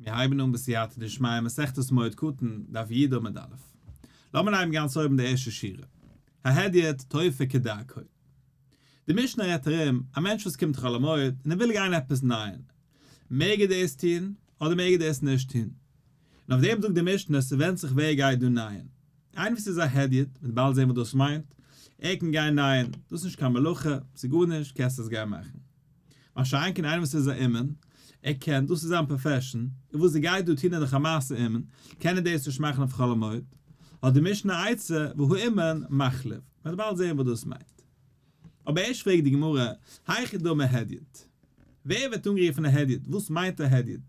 מיר הייבן אן בסייעתא דשמיא מסכת מועד קטן, דף י עמוד א'. לאמיר הייבן גאנץ אויבן די ערשטע שורה. ההדיוט תופר כדרכו. די משנה רעדט ארום א מענטש וואס קומט חול המועד און ער וויל גיין עפעס נייען. מעג ער דאס טון אדער מעג ער דאס נישט טון? און אויף דעם זאגט די משנה ס'ווענדט זיך ווער גייט דא נייען. איינער וואס איז א הדיוט, מ'וועט באלד זען וואס דאס מיינט, ער קען גיין נייען, דאס איז נישט קיין מלאכה, ס'איז גארנישט, קענסט עס גיין מאכן. מה שאין כן איינער וואס איז א אומן, ער קען, דאס איז זיין profession, און וואס ער גייט דא טון איז דאך א מעשה אומן, קען ער דאס נישט מאכן אויף חול המועד. האט די משנה א עצה, והאומן מחליף. מען וועט באלד זען וואס דאס מיינט. אבער ערשט פרעגט די גמרא, היכי דמי הדיוט? ווער ווערט אנגערופן א הדיוט? וואס מיינט א הדיוט?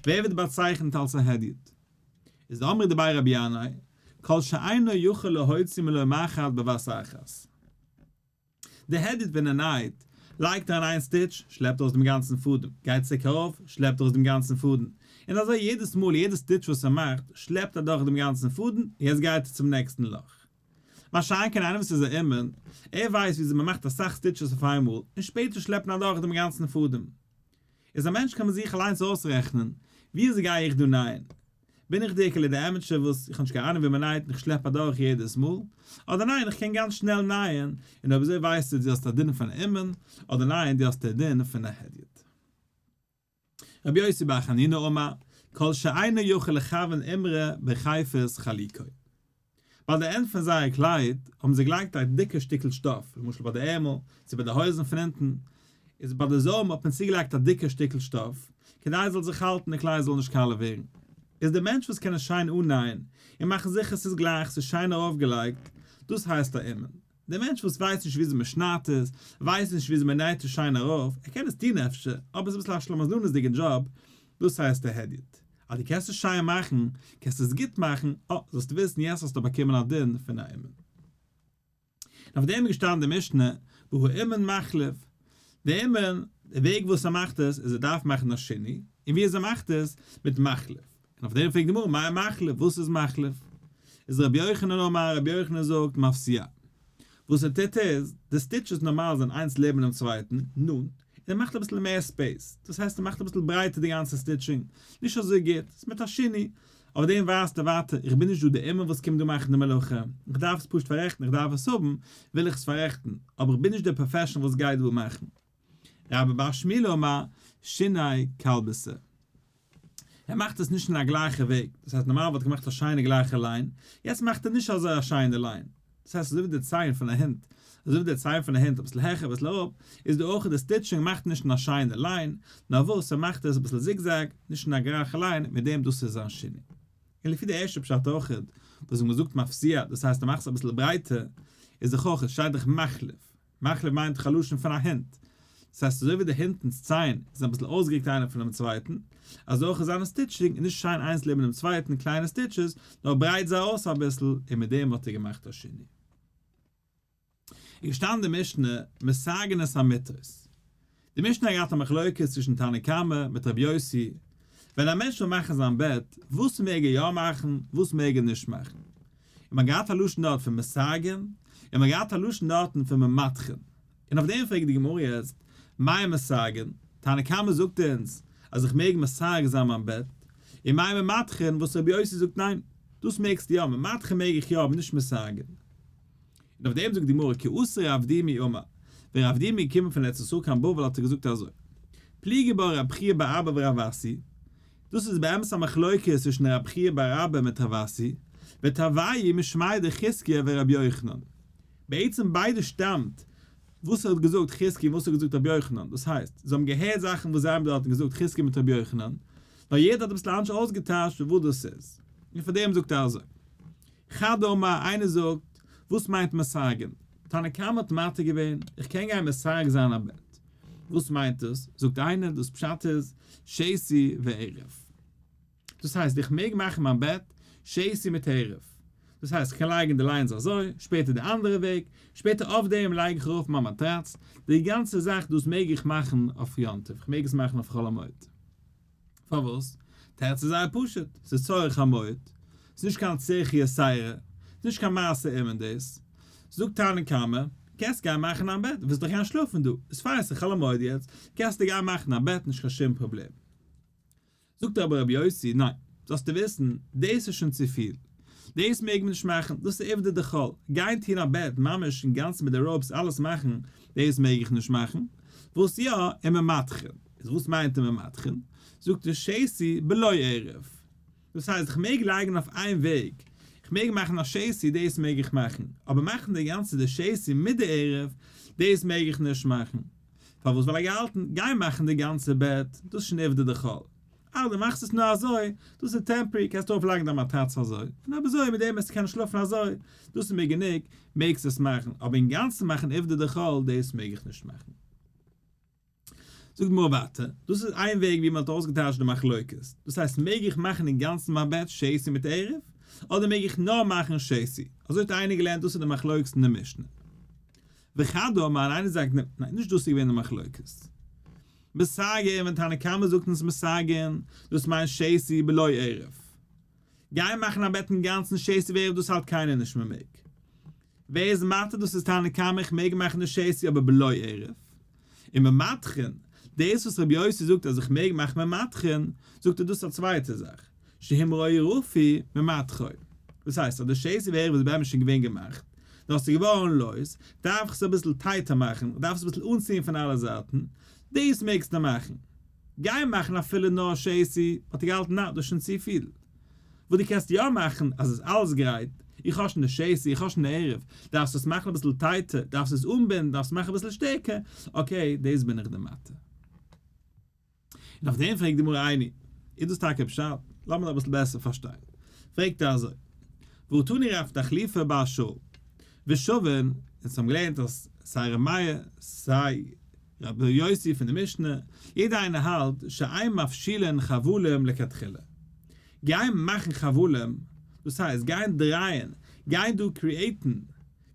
ווער ווערט באצייכנט אלס א הדיוט? איז אמרי דבי רבי ינאי, כל שאינו יכול להוציא מלא מחט בבת אחת. די הדיוט ווען ער נייט, לייגט אריין איין stitch, שלעפט ארויס דעם גאנצן פאדעם, גייט צוריק ארויף, שלעפט ארויס דעם גאנצן פאדעם, און אזוי יעדעס מאל יעדע stitch וואס ער מאכט, שלעפט ער אדורך דעם גאנצן פאדעם, און יעצט גייט ער צום נעקסטן לאך. מה שאין כן איינער וואס איז א אומן, ער ווייסט וויאזוי מען מאכט אסאך stitches אויף איינמאל, און שפעטער שלעפט מען אדורך דעם גאנצן פאדעם. איז א מענטש קען מען זיך אליינס אויסרעכנען, וויאזוי גיי איך דא נייען? בין איך דער כאילו דער amateur וואס איך האב נישט קיין אהנונג ווי מען נייט און איך שלעפ אדורך יעדעס מאל, אדער ניין איך קען גאנץ שנעל נייען, און אויב אזוי ווייסטו דו האסט א דין פון א אומן, אדער ניין דו האסט א דין פון א הדיוט. רבי יוסי בר חנינא אמר, כל שאינו יכול לכוון אימרא בחיפות חלוקו. ביי די end פון זייער קלייד האבן זיי געלייגט א דיקע שטיקל שטאף, למשל ביי די ערמל, צו ביי די הויזן פון אונטן, איז ביי די זוים האט מען צוגעלייגט א דיקע שטיקל שטאף, כדי עס זאל זיך האלטן די קלייד זאל נישט קאלע ווערן. איז דער מענטש וואס קען עס שיין אננייען, און מאכן זיכער ס'איז גלייך, ס'איז שיין ארויפגעלייגט, דאס הייסט א אומן. דער מענטש וואס ווייסט נישט וויאזוי מען שניידט עס, ווייסט נישט וויאזוי מען נייט עס שיין ארויף, ער קען עס טון אפשר, אבער עס איז אביסל א שלמזלנות'דיגע דזשאב, דאס הייסט א הדיוט. אז דו קענסט עס שיין מאכן, קענסטו עס גוט מאכן, אה, זאלסטו וויסן יעצט האסטו באקומען א דין פון א אומן. און אויף דעם איז געשטאנען די משנה, והאומן מחליף. דער אומן, די וועג וואס ער מאכט עס, איז ער דארף מאכן א שינוי, און ווי אזוי ער מאכט עס, מיט מחליף. און אויף דעם פרעגט די גמרא, מאי מחליף, וואס איז מחליף? איז רבי יוחנן אמר, רבי יוחנן זאגט, מפסיע. וואס ער טוט איז, די stitches נארמאל זענען איינס לעבן דעם צווייטן, נאנט, און ער מאכט אביסל מער space, דאס הייסט ער מאכט אביסל ברייטער די גאנצע stitching, נישט אזוי גוט, ס'איז מיט א שינוי, אויף דעם ווייזט ער ווייטער, איך בין נישט דא דער אומן וואס קומט דא מאכן די מלאכה, איך דארף עס פשוט פאררעכטן, איך דארף עס האבן, וויל איך עס פאררעכטן, אבער איך בין נישט דער professional וואס גייט דא מאכן. רבה בר שמואל אמר, שיני כלבתא. ער מאכט עס נישט אין א גלייכע וועג, דאס הייסט נארמאל וואלט ער געמאכט א שיינע גלייכע line, יעצט מאכט ער נישט אזוי א שיינע line, דאס הייסט אזוי ווי די ציין פון א הונט, אזוי ווי די ציין פון א הונט אביסל העכער אביסל אראפ, איז דא אויך די stitching מאכט נישט אין א שיינע line, נאר וואס ער מאכט עס אביסל zigzag, נישט אין א גלייכע line, מיט דעם דאס איז זיין שינוי. און לפי די ערשטע פשט אויך, וואס מ'האט געזאגט מפסיע, דאס הייסט ער מאכט עס אביסל ברייטער, איז דאך אויך, עס שטייט דאך מחליף. מחליף מיינט דאך א לשון פון א הונט. דאס הייסט אזוי ווי די הונטנס ציין זענען אביסל אויסגערוקט איינער פונעם צווייטן, אזוי אויך איז זיינע stitching נישט שיין איינס לעבן דעם צווייטן קליינע stitches, נאר ברייט זיי אויס אביסל, און מיט דעם האט ער געמאכט א שינוי. איז געשטאנען די משנה, מסרגין את המיטות. די משנה האט געהאט א מחלוקת צווישן תנא קמא מיט רבי יוסי, ווען א מענטש וויל מאכן זיין בעט, וואס מעג ער יא מאכן, וואס מעג ער נישט מאכן. און מען האט געהאט א לשון דארט פון מסרגין, און מען האט געהאט א לשון דארטן פון ממתחין. און אויף דעם פרעגט די גמרא יעצט, מאי מסרגין? תנא קמא זאגט אונז אז איך מעג מסרג זיין מיין בעט, און מאי ממתחין וואס רבי יוסי זאגט ניין, דאס מעגסטו יא, ממתחין מעג איך יא אבער נישט מסרגין. און אויף דעם זאגט די גמרא כי אתא רב דימי אמר, ווען רב דימי איז געקומען פון ארץ ישראל קיין בבל האט ער געזאגט אזוי, פליגי בה רב חייא בר אבא ורב אסי, דאס איז באמת א מחלוקת צווישן רב חייא בר אבא מיט רב אסי, ותרוייהו משמיה דחזקיה ורבי יוחנן. בעצם ביידע שטאמט וואס האט געזאגט חזקיה און וואס האט געזאגט רבי יוחנן, דאס הייסט, זיי האבן געהערט זאכן וואס זיי האבן דארטן געזאגט חזקיה מיט רבי יוחנן, נאר יעדער האט אביסל אנדערש אויסגעטייטשט וואס דאס איז, און פאר דעם זאגט ער אזוי. חד אמר, איינער זאגט, וואס מיינט מסרגין? תנא קמא האט מתיר געווען, איך קען גיין מסרג זיין א בעט. וואס מיינט דאס? זאגט איינער, דאס פשט איז, שתי וערב. דאס הייסט, איך מעג מאכן מיין בעט שתי מיט ערב. דאס הייסט, איך קען לייגן די lines אזוי, שפעטער די אנדערע וועג, שפעטער אויף דעם לייג איך ארויף מיין מאטראץ. די גאנצע זאך דאס מעג איך מאכן אויף יום טוב, איך מעג עס מאכן אויף חול המועד. פארוואס? תירוץ איז זייער פשוט, ס'איז צורך המועד, ס'איז נישט קיין צריכה יתירה, ס'איז נישט קיין מעשה אומן דאס. זאגט תנא קמא, קענסט גיין מאכן א בעט, ווילסט דאך גיין שלאפן דא, איז פיין ס'איז חול המועד יעצט, קענסטו גיין מאכן א בעט נישט קיין שום פראבלעם. זאגט אבער רבי יוסי, ניין, זאלסטו וויסן, דאס איז שוין צופיל, דאס מעג מען נישט מאכן, דאס איז עובדא דחול, גיין טון א בעט ממש אינגאנצן מיט די ropes אלעס מאכן, דאס מעג איך נישט מאכן, וואס יא, וממתחין, איז וואס מיינט וממתחין? זאגט ער שתי בלא ערב, דאס הייסט איך מעג לייגן אויף איין וועג, איך מעג מאכן א שתי דאס מעג איך מאכן, אבער מאכן די גאנצע די שתי מיט די ערב, דאס מעג איך נישט מאכן. פארוואס? ווייל ער האט געהאלטן, גיי מאכן די גאנצע בעט, דאס איז שוין עובדא דחול. אה, דו מאכסט עס נאר אזוי, דאס איז temporary, קענסט ארויף לייגן דיין מאטראץ אזוי, און אויב אזוי מיט דעם וועסטו קענען שלאפן אזוי, דאס איז מיר גענוג, מעגסט עס מאכן, אבער אינגאנצן מאכן עובדא דחול, דאס מעג איך נישט מאכן. זאגט די גמרא ווייטער, דאס איז איין וועג ווי מען האט אויסגעטייטשט די מחלוקת, דאס הייסט מעג איך מאכן אינגאנצן מיין בעט שתי מיט ערב, אדער מעג איך נאר מאכן שתי, אזוי האט איינער געלערנט דאס איז די מחלוקת אין די משנה. וחד אמר, איינער זאגט ניין, נישט דאס איז געווען די מחלוקת. מסרגין, ווען תנא קמא זאגט אונז מסרגין, דאס מיינט שתי בלא ערב. גיי מאכן א בעט אינגאנצן שתי וערב דאס האלט קיינער נישט מען מעג. ווער איז מתיר דאס איז תנא קמא איך מעג מאכן די שתי אבער בלא ערב. און ממתחין, דאס וואס רבי יוסי זאגט אז איך מעג מאכן ממתחין, זאגט ער דאס איז א צווייטע זאך, שאם היה רפוי ממתחו. דאס הייסט אז די שתי וערב איז באמת שוין געווען געמאכט, נאר עס איז געווארן לויז, דארף איך עס אביסל טייטער מאכן, איך דארף עס אביסל אנציען פון אלע זייטן, דאס מעגסטו מאכן. גיי מאכן אפילו נאר שתי, האט ער געהאלטן ניין, דאס איז שוין צופיל. וואס דו קענסט יא מאכן אז עס איז אלעס גרייט, איך האב שוין די שתי, איך האב שוין די ערב, דארפסט עס מאכן אביסל טייטער, דארפסט עס אנבינדן, דארפסט מאכן אביסל שטערקער, okay, דאס בין איך דיר מתיר. און אויף דעם פרעגט די גמרא איני, איז דאס טאקע פשט? לאמיר אביסל בעסער פארשטיין. פרעגט ער אזוי, והא תני רב תחליפא בר שאול, ושווין, אונז האבן געלערנט אז סיי ר' מאיר סיי רבי יוסי פון די משנה, יעדער איינער האלט שאין מפשילין חבלים לכתחילה. גיין מאכן חבלים, דאס הייסט גיין דרייען, גיין דא create ן,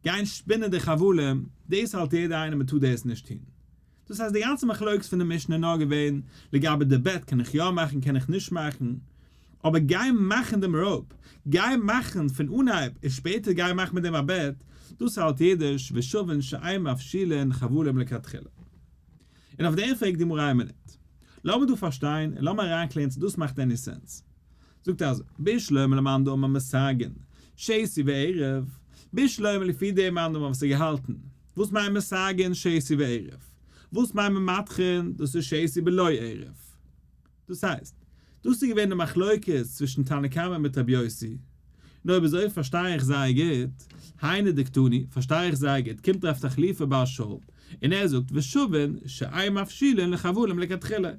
גיין שפינען די חבלים, דאס האלט יעדער איינער מען טאר דאס נישט טון. דאס הייסט די גאנצע מחלוקת פון די משנה איז נאר געווען לגבי די בעט קען איך יא מאכן קען איך נישט מאכן, אבער גיין מאכן דעם rope, גיין מאכן פון אנהייב און שפעטער גיין מאכן מיט דעם א בעט, דאס האלט יעדער ושוין שאין מפשילין חבלים לכתחילה. און אויף דעם פרעגט די גמרא איין מינוט. לאמיר דא פארשטיין און לאמיר אריינקלערן צו דאס מאכט any sense. זאגט ער אזוי, בשלמא למאן דאמר מסרגין, שתי וערב, בשלמא לפי דעם מאן דאמר וואס האט געהאלטן, וואס מיינט מסרגין שתי וערב? וואס מיינט ממתחין? דאס איז שתי בלא ערב. דאס הייסט, דאס איז געווען די מחלוקת צווישן תנא קמא מיט רבי יוסי. נו אויב אזוי פארשטיי איך זייער גוט, היינו דקתני, פארשטיי איך זייער גוט, קומט רב תחליפא בר שאול און ער זאגט ושוין שאין מפשילין לחבלים לכתחילה.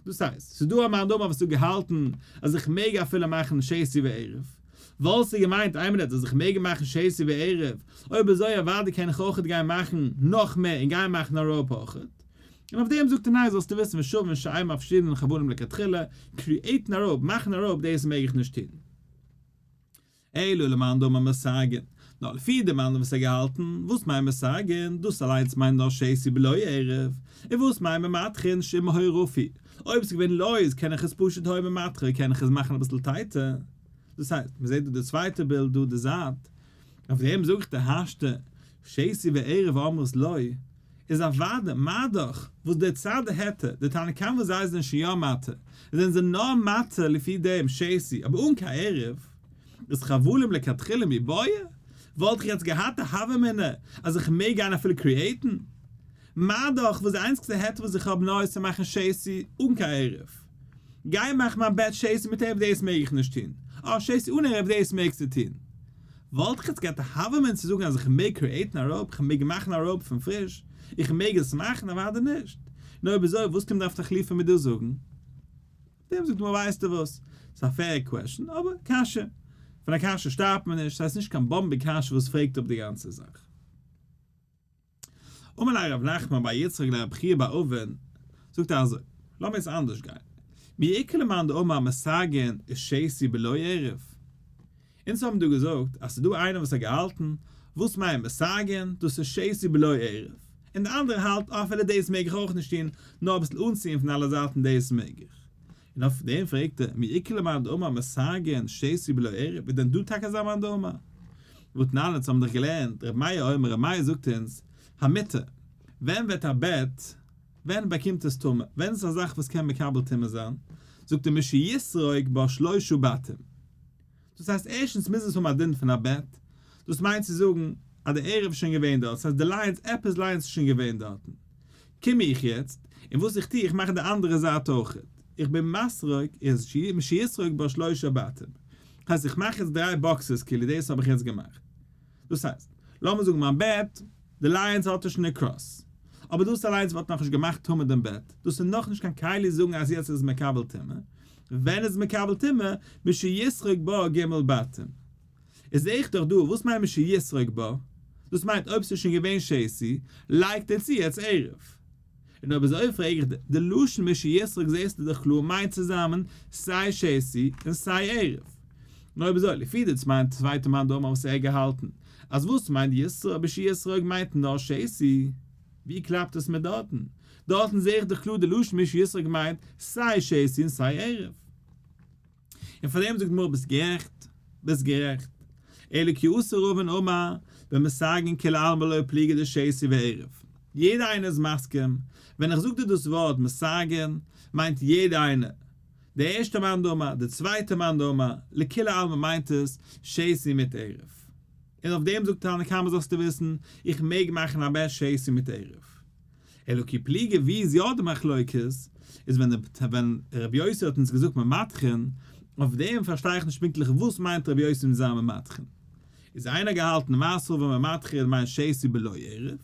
דאס הייסט, ס'איז דא א מאן דאמר וואס האט געהאלטן אז איך מעג אפילו מאכן שתי וערב. וואלסטו געמיינט איין מינוט אז איך מעג מאכן שתי וערב, אויב אזוי אוודאי קען איך אויכעט גיין מאכן נאך מער און גיין מאכן א rope אויכעט. און אויף דעם זאגט ער ניין זאלסטו וויסן ושוין שאין מפשילין חבלים לכתחילה, create ן א rope, מאכן א rope דאס מעג איך נישט טון. אלא למאן דאמר מסרגין, נאר לפי די מאן וואס האט געהאלטן, וואס מיינט מסרגין, דאס אליינס מיינט נאר שתי בלא ערב, און וואס מיינט ממתחין שאם היה רפוי, אויב ס'איז געווען לויז קען איך עס פשוט היה ממתחו קען איך עס מאכן אביסל טייטער, דאס הייסט, מ'זעט דא די צווייטע בילד דא די זייט, אויף דעם זאג איך די השתא שתי וערב אמרת לא, איז אוודאי, מה דאך, וואס דער צד היתר, די תנא קמא וואס זיי זענען שוין יא מתיר, זענען זיי נאר מתיר לפי דעם שתי, אבער אן קיין ערב, איז חבלים לכתחילה מיבעיא? וואלט איך יעצט געהאט א הוה אמינא אז איך מעג גיין אפילו create ן? מה דאך וואס די איינציגסטע היתר וואס איך האב נאר איז צו מאכן שתי אן קיין ערב. גיי מאך מיין בעט שתי מיט ערב דאס מעג איך נישט טון, אה שתי אן ערב דאס מעגסטו טון. וואלט איך יעצט געהאט א הוה אמינא צו זאגן אז איך מעג create ן א rope, איך מעג מאכן א rope פון פריש, איך מעג עס מאכן? אוודאי נישט. נו אויב אזוי וואס קומט רב תחליפא מיר דא זאגן? דעם זאגט מען ווייסטו וואס, ס'איז א fair question, אבער קשיא. פון א קשיא שטארבט מען נישט, ס'הייסט נישט קיין באמבע קשיא וואס פרעגט אפ די גאנצע זאך. אמר ליה רב נחמן בר יצחק לרב חייא בר אבין, זאגט ער אזוי, לאמיר עס אנדערש גיין, מי איכא למאן דאמר מסרגין איז שתי בלא ערב? אונז האבן דא געזאגט אז ס'איז דא איינער וואס האט געהאלטן, וואס מיינט מסרגין, דאס איז שתי בלא ערב, און די אנדערע האלט אפילו דאס מעג איך אויך נישט טון, נאר אביסל אנציען פון אלע זייטן דאס מעג איך. און אויף דעם פרעגט ער, מי איכא למאן דאמר מסרגין שתי בלא ערב, איז דען דא טאקע אזא מאן דאמר? והתנן אונז האבן דאך געלערנט, ר' מאיר אומר, ר' מאיר זאגט אונז, המיטה, ווען ווערט א בעט, ווען באקומט עס טומאה, ווען איז עס א זאך וואס קען מקבל טומאה זיין? זאגט ער משיסרוק בה שלושה בתים. דאס הייסט ערשטנס מוז עס האבן א דין פון א בעט, דאס מיינט צו זאגן אז די ערב איז שוין געווען דארט, דאס הייסט די lines, עפעס lines איז שוין געווען דארטן. קום איך יעצט, און וואס איך טו, איך מאך די אנדערע זייט אויכעט. איך בין מסרוק, איז משיסרוק בה שלושה בתים. הייסט איך מאך יעצט דריי boxes כאילו דאס האב איך יעצט געמאכט. דאס הייסט, לאמיר זאגן מיין בעט, די lines האט נישט קיין cross. אבער דאס אליינס וואלט נאכנישט געמאכט טמא דעם בעט. דאס איז נאכנישט קיין כלי זאגן אז יעצט איז מקבל טומאה. ווען איז מקבל טומאה? משיסרוק בה ג' בתים. איז זעה איך דאך דא, וואס מיינט משיסרוק בה? דאס מיינט אויב ס'איז שוין געווען שתי, לייגט ער צו יעצט ערב. און אויב אזוי פרעג איך דיר, די לשון משיסרוק זעסטו דאך קלאר מיינט צוזאמען סיי שתי און סיי ערב. און אויב אזוי, לפי די צווייטע מאן דאמר וואס ער האט געהאלטן אז וואס מיינט יסרוק משיסרוק מיינט נאר שתי, ווי קלאפט עס מיט דארטן? דארטן זעה איך דאך קלאר די לשון משיסרוק מיינט סיי שתי און סיי ערב. און פאר דעם זאגט גמרא ביסט גערעכט, ביסט גערעכט, אלא כי אתא רבין אמר במסרגין כולי עלמא לא פליגי דשתי וערב, יעדער איינער איז מסכים, ווען איך זאג דיר דאס ווארט מסרגין, מיינט יעדער איינער, דער ערשטער מאן דאמר, דער צווייטער מאן דאמר, לכולי עלמא מיינט עס שתי מיט ערב. און אויף דעם זאגט תנא קמא זאלסטו וויסן, איך מעג מאכן א בעט שתי מיט ערב. אלא כי פליגי ווי איז יא די מחלוקת, איז ווען ווען רבי יוסי האט אונז געזאגט ממתחין, אויף דעם פארשטיי איך נישט פונקטליך וואס מיינט רבי יוסי מיט זיין ממתחין. איז איינער געהאלטן מר סבר ממתחין מיינט שתי בלא ערב,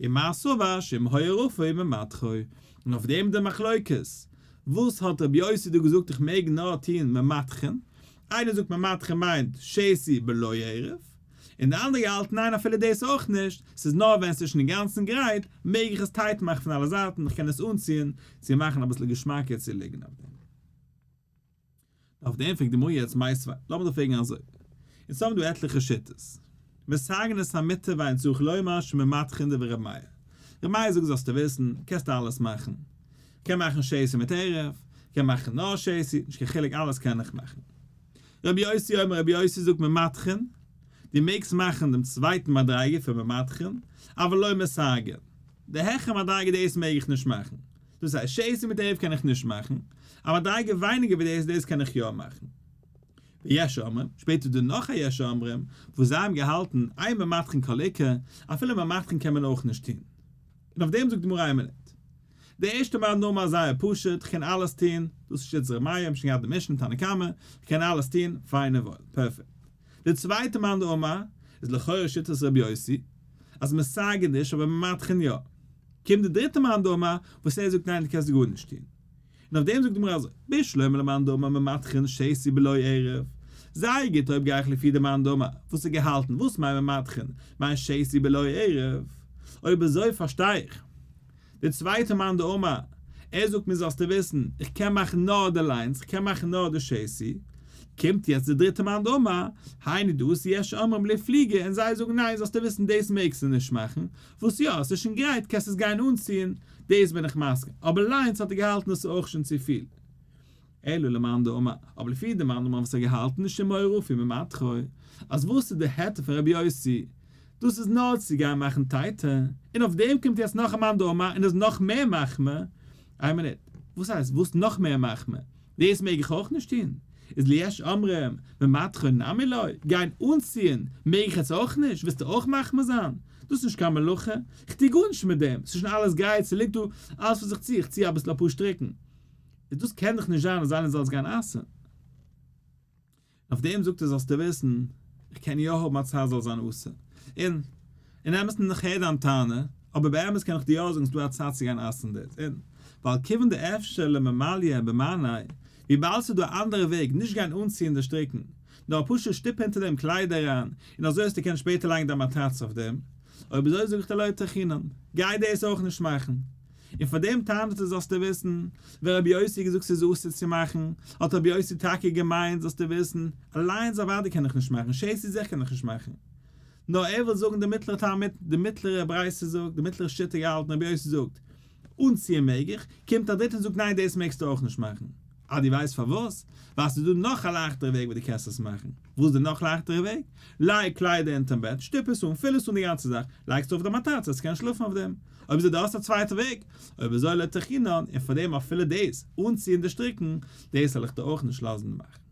און מר סבר שאם היה רפוי ממתחו, און אויף דעם די מחלוקת, וואס האט רבי יוסי דא געזאגט איך מעג נאר טוהן ממתחין, איינער זאגט ממתחין מיינט שתי בלא ערב, און די אנדערע געהאלטן ניין אפילו דאס אויך נישט, ס'איז נאר ווען ס'איז שוין אינגאנצן גרייט מעג איך עס tight מאכן פון אלע זייטן, איך קען עס אנציען צו מאכן אביסל געשמאקער צו ליגן אויף דעם. אויף דעם פרעגט די גמרא יעצט מיתיבי, לאמיר דא פרעגן אזוי, אונז האבן דא עטליכע שיטות, מסרגין את המיטה ואין צריך לומר שממתחין דברי ר' מאיר, ר' מאיר זאגט זאלסטו וויסן, קענסט אלעס מאכן, קען מאכן שתי מיט ערב, קען מאכן נאר שתי, נישט קיין חילוק אלעס קען איך מאכן. רבי יוסי אומר רבי יוסי זאגט ממתחין, דו מעגסט מאכן דעם צווייטן מדריגה פון ממתחין, אבל לא מסרגין. די העכערע מדריגה דאס מעג איך נישט מאכן. דאס הייסט שתי מיט ערב קען איך נישט מאכן, א מדריגה ווייניגער ווי דאס דאס קען איך יא מאכן. ויש אומרים, שפעטער איז דא נאך א יש אומרים, וואס זיי האבן געהאלטן, אין ממתחין כל עיקר, אפילו ממתחין קען מען אויך נישט טון. און אויף דעם זאגט די גמרא איין מינוט. די ערשטע מאן דאמר איז זייער פשוט, כ'קען אלעס טון, דאס איז שיטת ר' מאיר, מ'האט שוין געהאט די משנה תנא קמא, כ'קען אלעס טון, פיין און וואויל, פערפעקט. די צווייטע מאן דאמר איז לכאורה שיטת ר' יוסי, אז מסרגין נישט אבער ממתחין יא. קומט די דריטע מאן דאמר וואס ער זאגט ניין דו קענסט גארנישט טון. און אויף דעם זאגט די גמרא אזוי, בשלמא למאן דאמר ממתחין שתי בלא ערב, זייער גוט אויב גיי איך לפי די מאן דאמר וואס איז געהאלטן וואס מיינט ממתחין מיינט שתי בלא ערב, אויב אזוי פארשטיי איך די צווייטע מאן דאמר, ער זאגט מיר זאלסטו וויסן איך קען מאכן נאר די lines איך קען מאכן נאר די שתי, קומט יעצט די דריטע מאן דאמר, היינו דאתו יש אומרים לפלוגי און זיי זאגן ניין זאלסטו וויסן דאס מעגסטו נישט מאכן, וואס יא, עס איז שוין גרייט, קענסט עס גיין אנציען, דאס בין איך מסכים, אבער lines האט ער געהאלטן עס איז אויך שוין צופיל. אלא למאן דאמר, אבער לפי די מאן דאמר וואס האט געהאלטן שאם היה רפוי ממתחו, אז וואס איז די היתר פון רבי יוסי, דאס איז נאר צו גיין מאכן טייטער, און אויף דעם קומט יעצט נאך א מאן דאמר און איז נאך מער מחמיר, איין מינוט, וואס הייסט וואס נאך מער מחמיר? דאס מעג איך אויך נישט טון? איז ליש אומרים ממתחו נמי לא, גיין אנציען מעג איך יעצט אויך נישט, ווילסטו אויך מחמיר זיין? דאס איז נישט קיין מלאכה, איך טו גארנישט מיט דעם, ס'איז שוין אלעס גרייט, ס'ליגט דא אלעס וואס איך צי, איך צי אביסל אפאר שטריקן, איז דאס קען דאך נישט זיין אז איינער זאל עס גיין אסר'ן. אויף דעם זאגט ער זאלסטו וויסן, איך קען יא האבן א צד זאל זיין אסור, און אין אמת'ן איך הער דיין טענה, אבער באמת קען איך דיר יא זאגן ס'דא א צד צו גיין אסר'ן דאס, און ווייל כיוון דאפשר לממליא במאני, וויבאלד ס'איז דא א אנדערע וועג נישט גיין אנציען די שטריקן, נאר פשוט שטופ אונטער דעם קלייד אריין, און אזוי וועסטו קענען שפעטער לייגן דיין מאטראץ אויף דעם, אויב אזוי זאג איך דיר לא טרחינן, גיי דאס אויך נישט מאכן. און פאר דעם טענה'ט ער זאלסטו וויסן, ווען רבי יוסי האט געזאגט ס'איז אסור צו מאכן, האט רבי יוסי טאקע געמיינט זאלסטו וויסן, אליינס אוודאי קען איך נישט מאכן, שתי זיכער קען איך נישט מאכן. נאר ער וויל זאגן די מיטלערע טעם מיט די מיטלערע ברייתא זאגט, די מיטלערע שיטה געהאלטן רבי יוסי זאגט, אנציען מעג איך, קומט א דריטער און זאגט ניין דאס מעגסטו אויך נישט מאכן. אה, דו ווייסט פארוואס? ווייל ס'איז דא נאך א לייכטערע וועג ווי דו קענסט עס מאכן. וואס איז די נאך לייכטערע וועג? לייג קליידער אונטערן בעט, שטופ עס אן, פיל עס אן די גאנצע זאך, לייגסט אויף די מאטראץ אז קענסט שלאפן אויף דעם. אויב אזוי דו האסט א צווייטע וועג, אויב אזוי לא תחינן, און פאר דעם אפילו דאס, אנציען די שטריקן, דאס זאל איך דיר אויך נישט לאזן מאכן.